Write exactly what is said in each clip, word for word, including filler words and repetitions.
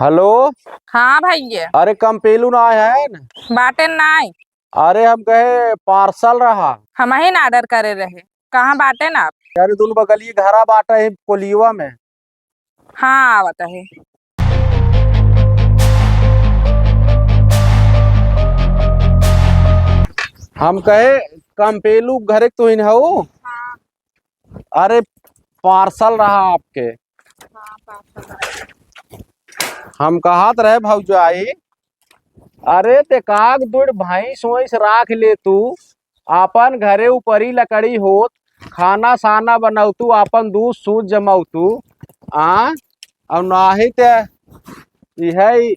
हेलो। हाँ भैया। अरे, कंपेलू ना आए हैं? बाटे नाई। अरे, हम कहे पार्सल रहा। हमही ना order करे रहे। कहाँ बाटे ना आप? अरे, दोनों बगलिए घरा बाटे है कोलियवा में। हाँ, आवत है। हम कहे कंपेलू घरे के तुहिन हऊ? हाँ। अरे, पार्सल रहा आपके। हाँ, पार्सल रहा। हम कहत रहे भौजाई, अरे, ते काग दुड़ भैंस वैंस राख ले तू, आपन घरे उपरी लकड़ी होत, खाना साना बनौतू, आपन दूध सूध जमौतू, आ, और नाही ते इहे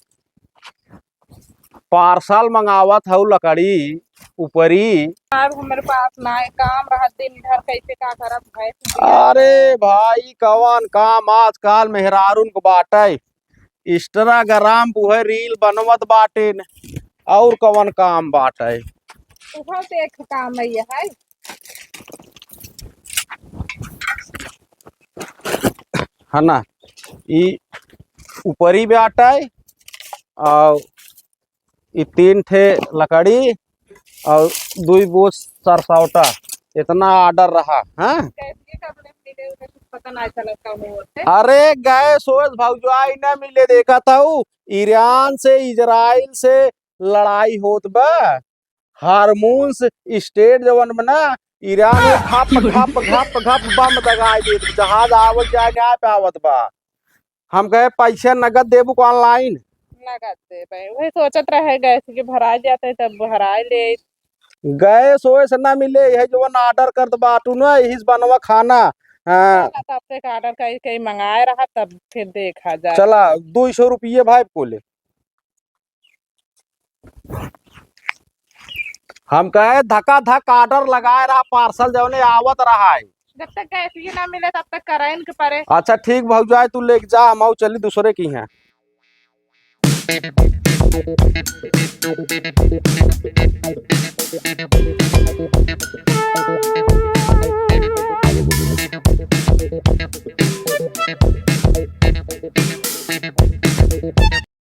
पार्सल मंगावत हऊ लकड़ी उपरी। अब हमरे पास ना है, काम रहत दिन भर, कैसे का करब, भैंस बिया। अरे भाई, कवन काम आजकल मेहरारून के बाटे, Instagram पे उहे reel बनवत बाटेन, और कवन काम बाटे? उहो तो एक काम है, ये है। है ना, ई उपरी बाटे, और ई तीन ठे लकड़ी और दुई बोझ सरसौटा, इतना order रहा, हाँ? गैस के कब ले मिले, उन्हें कुछ पता ना चला कब होते। अरे गैस ओस भौजाई ना मिले, देखत हऊ, ईरान से, इजराइल से लड़ाई होत बा। हारमूज स्ट्रेट जवन बा ना, ईरान में घप, घप, घप, घप बम दगाई देत, जहाज आवत जाए ना पावत बा। हम कहे, "पैसा नगद देबू कि online?" नगद देबे। वही सोचत रहे, गैस के भराई जाते तब भराई ले। गैस वैस ना मिले, यही जवन order करत बाटू ना, यही से बनवा खाना। हाँ। चला, तब तक order कई, कई मंगाए रहा, तब फिर देखा जाए। चला, दुई सौ रुपये भाई बोले। हम कहे धका धक order लगाए रहा, पार्सल जौने आवत रहा है। जब तक गैस ये ना मिले तब तक करैन के परे। अच्छा ठीक भौजाई, तू लेके जा, हम आऊ चली दूसरे की हैं।